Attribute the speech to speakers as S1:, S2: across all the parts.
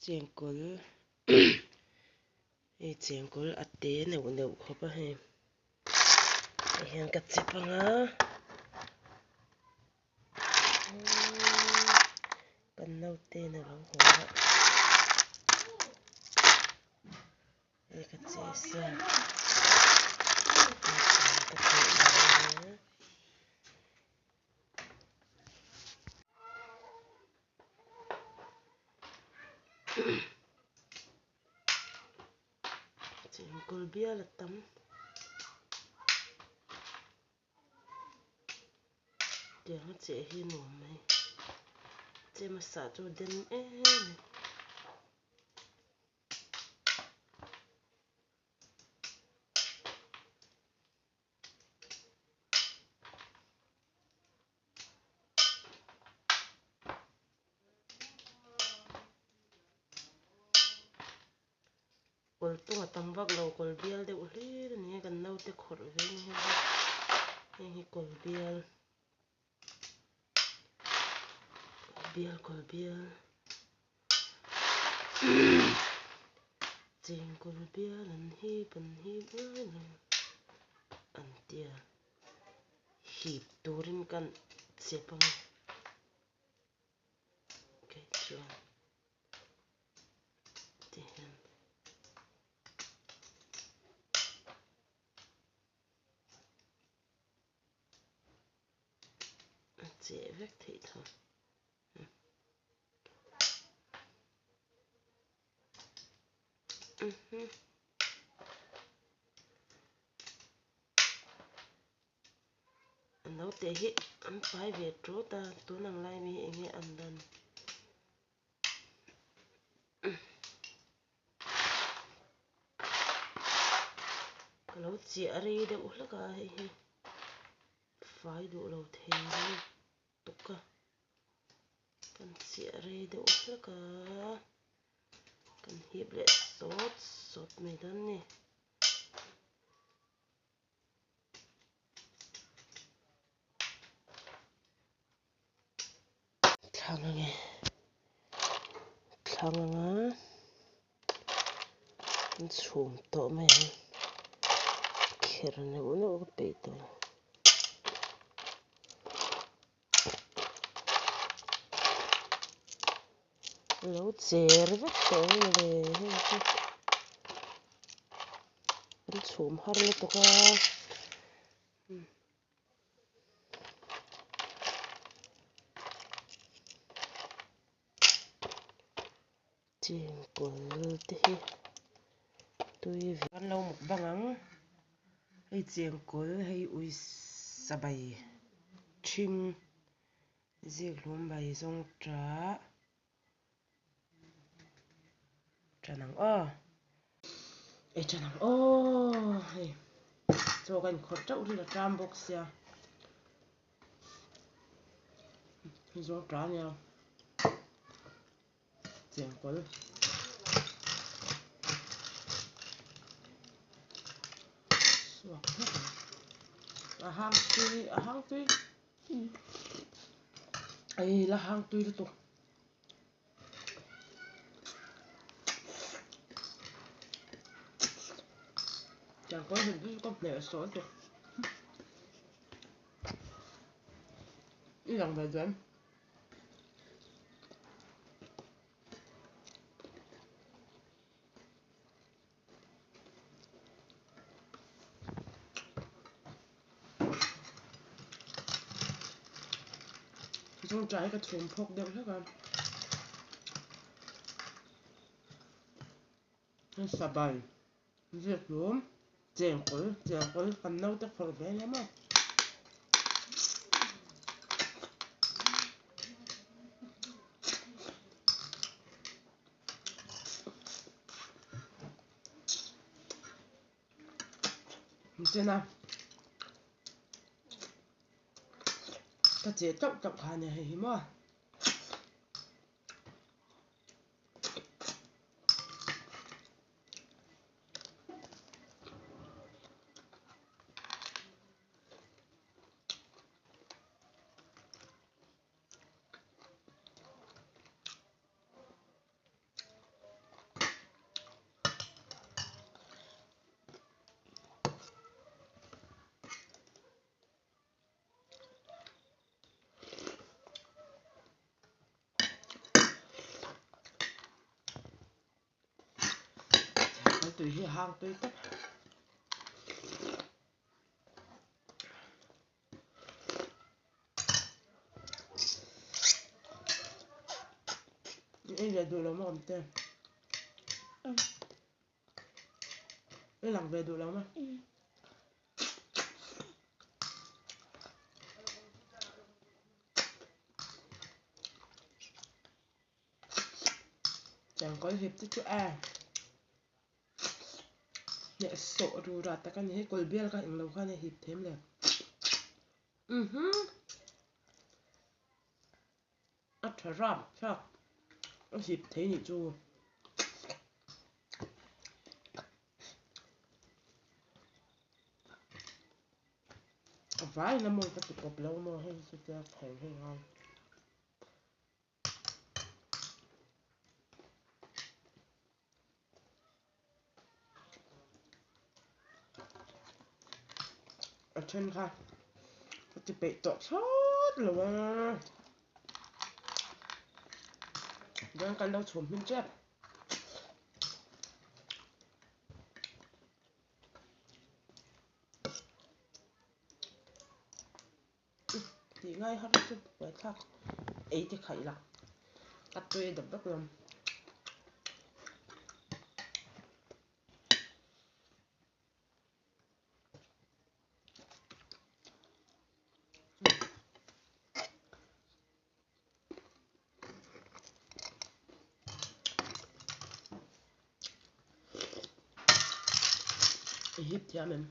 S1: Chengkawl hei chengkawl a te neuh neuh khawp a hei hei hian ka chep ang a kan naute in alo haw a hei ka che sa ka cheh dawn a. Chengkawl bial a tam tiang a cheh hi nuam mai chem a sah chu a den em em. Kawl tung a tam vak lo kawl bial deuh hlir a ni a kan naute khawrh ve a ni hei hi heng hi kawl bial kawl bial kawl bial chengkawl bial an hip an hip ngai lo an tia hip turin kan chep ang e. Kei chuan ti hian a cheh vek theih tho. A naute hi an pai ve tawt a tun ang lai mi eng nge an dan ka lo chiah rei deuh hlek a hei hi fai duh lo thei lutuk a kan chiah rei deuh hlek a kan hip leh sawt sawt mai dawn a ni. Thlang ange thlang anga an chhum tawh mai ang kher neuh neuh ka peih tawh lo. Lo cher vek tawh ang mawle hei hi an chhum har lutuk a chengkawl te hi tui ve kan lo muk bang ang hei chengkawl hei uisa bai ṭhing. Zikhlum bai zawng ṭah ṭan ang aw ei ṭan ang aw hei chaw ka inkhawrh ṭeuh hlil a ṭam bawk sia zawng ṭah ania chengkawl. Suak hlek ang a hang tui a hang tui. Ei la hang tui lutuk. Chang kawi hmun chu ka hmeh saw lutuk. I lang ve duh em? Zawngṭah hi ka chhum phawk deuh hlek a hei sabai ziak hlum chengkawl chengkawl kan naute khawrh ve ania maw. Chen a ka che tauh tauh kha ania hei hi maw. tui hi a hang tui tawp. Ei leh duh lo maw awm te? I lang ve duh lo maw? Chengkawl hip te chu e hneh sawh ru rat tak a ni hei kawl bial kha englo khan a hip them le mhm a tha rap thlak a hip thei nih chu. A vaiin a mawi ka ti pawp lo maw hei chu tia thleng hei ngai. A then kha ka ti peih tawh thlawt lo a chuan kan lo chhum hmin tep. Tih ngai har chu buaithlak ei te khaih la a tui dap dap lo. I hip thiam em?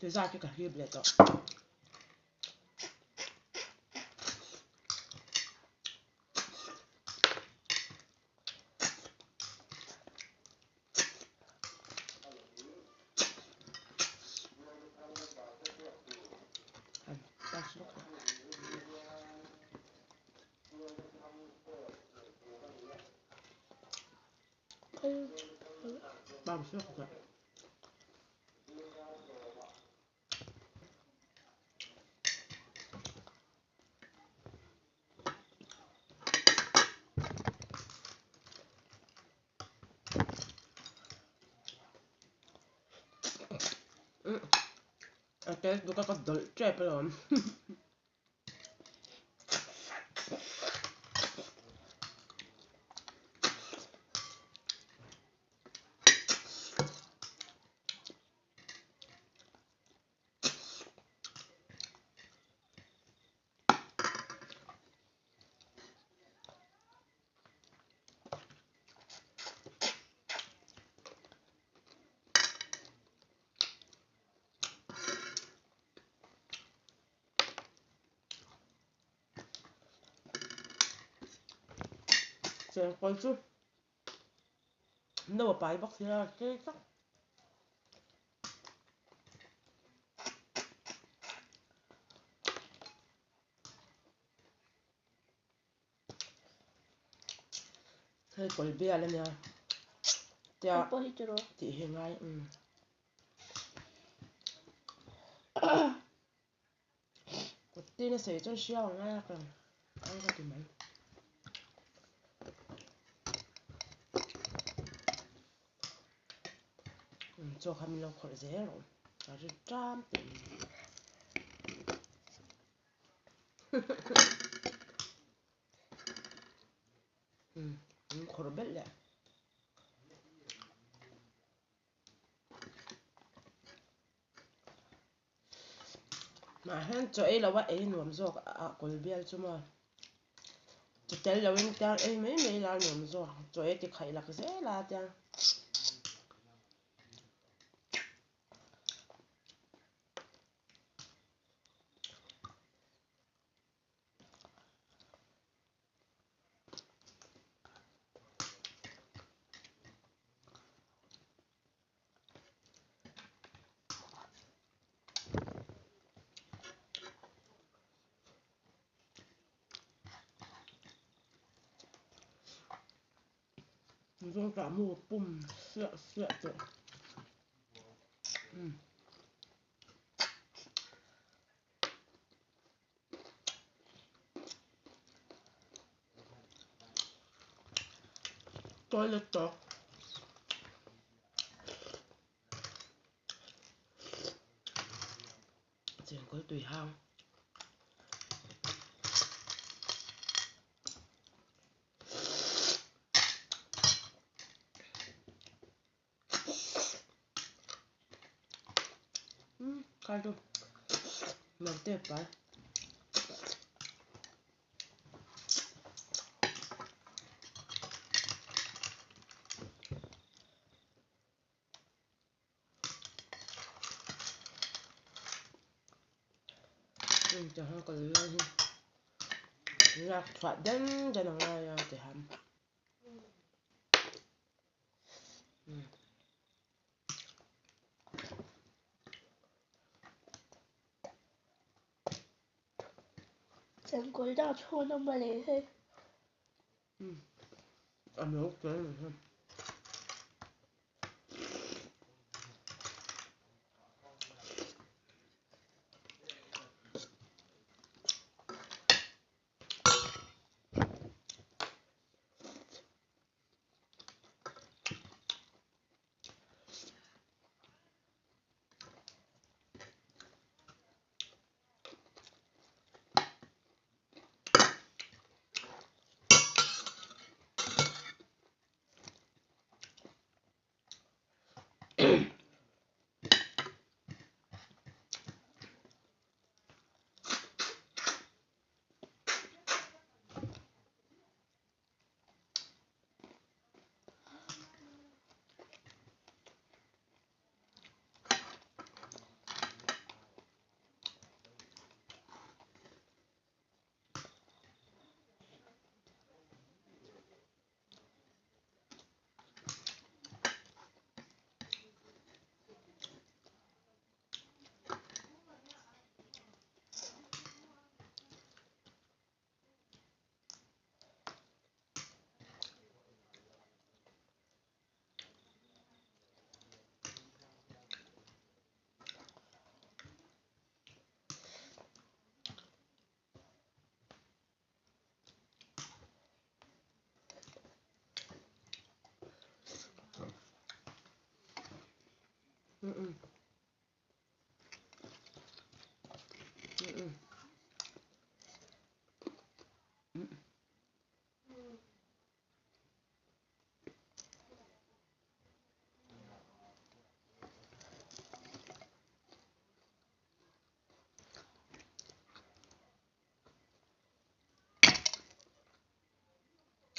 S1: Ti zat hi ka hip leh tawh. A taste bawk a ka dawlh tep alawm. Chengkawl chu no a pai bawk sia tlei tak. Hei kawl bial a nia tia tih hi ngai umm kut tin a sawi chuan hriau a ngai a ka ang ka ti mai. Chaw kha min lo khawrh zel rawh a ri ṭam teh mai. Min khawrh belh leh. Mah hian chaw ei lo a ei nuam zawk a kawl bial chu maw chaw tel lo in tiang ei mai mai la nuam zawk chaw ei ti khaih lak zel a tiang. Zawngtah mu pum siah siah tawh. Umm. Toilet tawk. Chengkawl tui hang. Khai chu naute pai. Tiang kal lai hi lak chhuah den den a ngai a ti ham.
S2: Chengkawl dah chhawn a mawle hei.
S1: A no tel ni hei.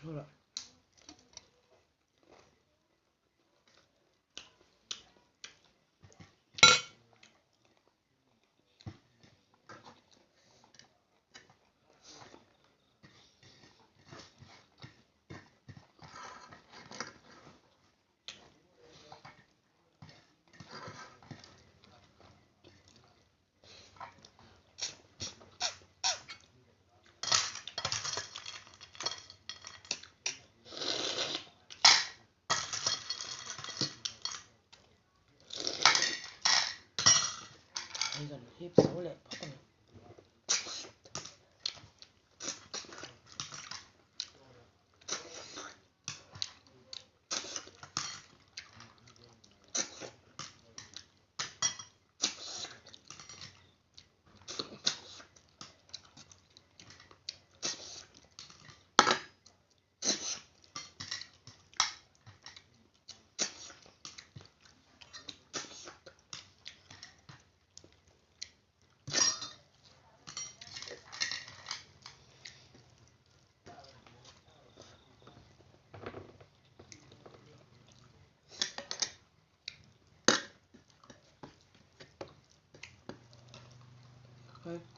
S1: 好了。Hei kan hip zo leh phawt ang.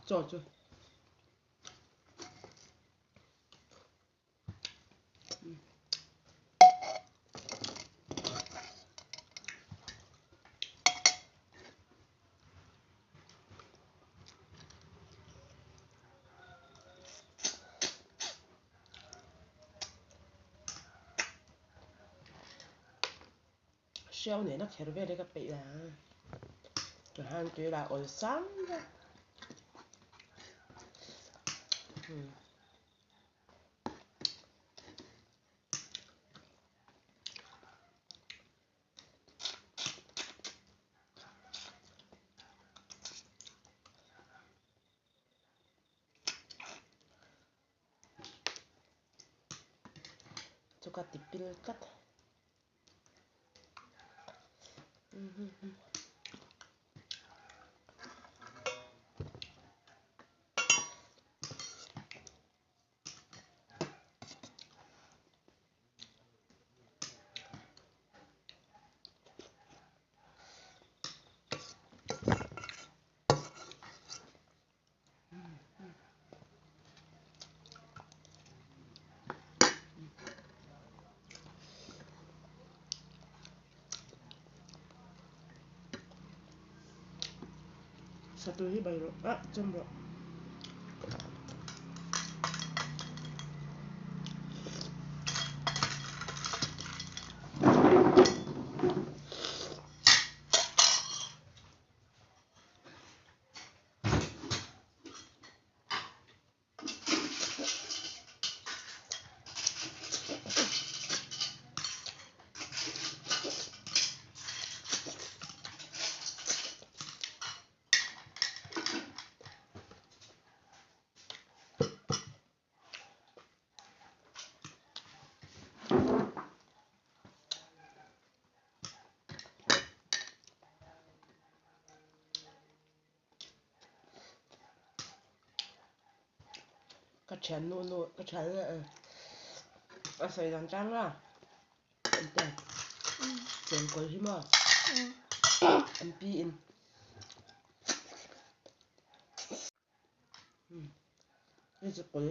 S1: Chaw chu. Hriau nena kher vel hi ka peih la han tui lah awlsam vek. Chu ka ti pil tlat. Satur hi bai rawh ah chawm rawh. Ka thian nu nu ka thian a sawi dan tang a ente chenkawl hi maw an pi in hei chu kawl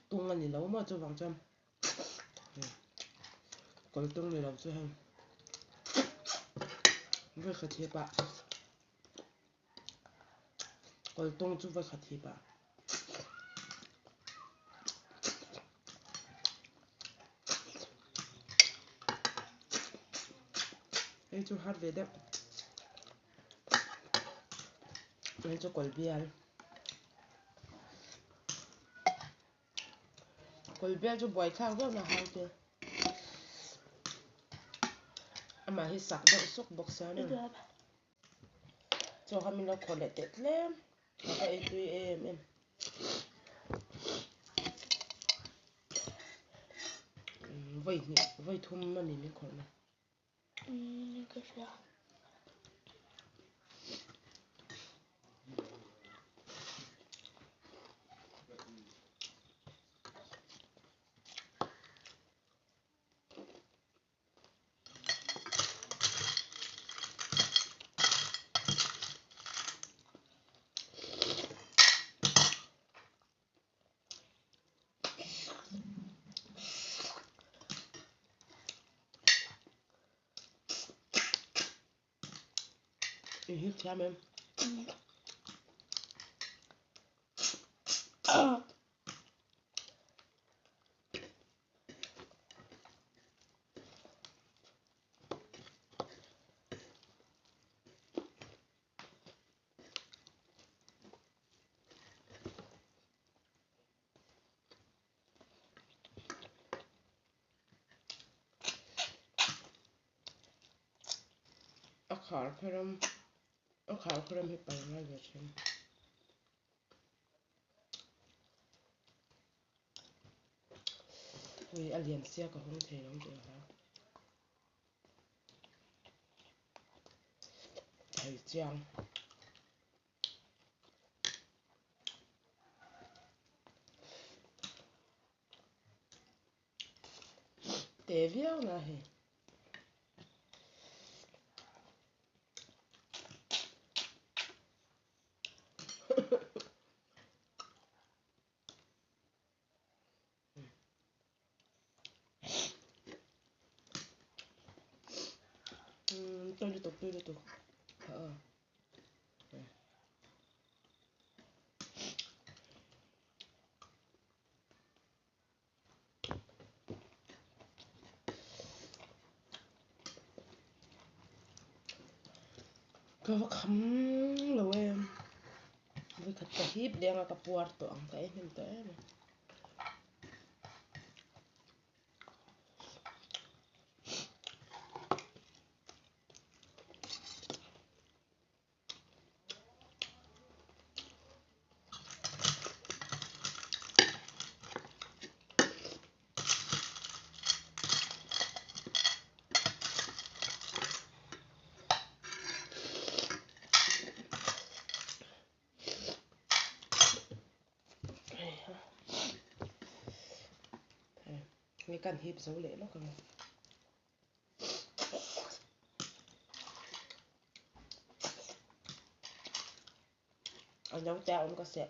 S1: tung a ni lo maw chuvang chuan kawl tung ni lo chu hei vawikhat hi pah. Kawltawng chu va khat hip ah. Hei chu har ve deuh. Hei chu kawl bial. Kawl bial chu buai thlak viau na hau te. Amah hi sak deuh suk bawk sia ni. Chaw kha min lo khawh leh teh tlem a ka ei tui em em. Vawi hnih vawi thum a ni min khawrh na.
S2: Ka hria.
S1: I hit thiam em? A khar kharam a khar kharam hi pal ngai ve thin. Ui a lian sia ka hawng thei lo tih a hlau. Thei chiang. Te viau na hei. Tui lutuk tui lutuk Ka va kham lo em vawikhat ka hip leng a ka puar tawh ang ka ei hnem tawh em a. Nge kan hip zo leh lawk ang. A naute a awm ka seh.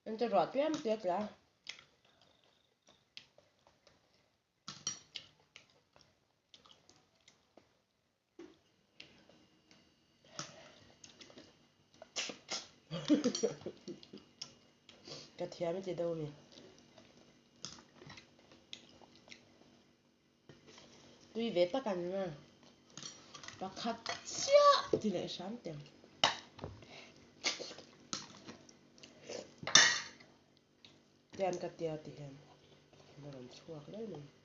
S1: An che ruah tlem te tla. Ka thiam i ti deuh mi. Tui ve tak an nga. Pakhat chiah ti leh hram teh. Tian ka tia ti hian a rawn chhuak reng mai.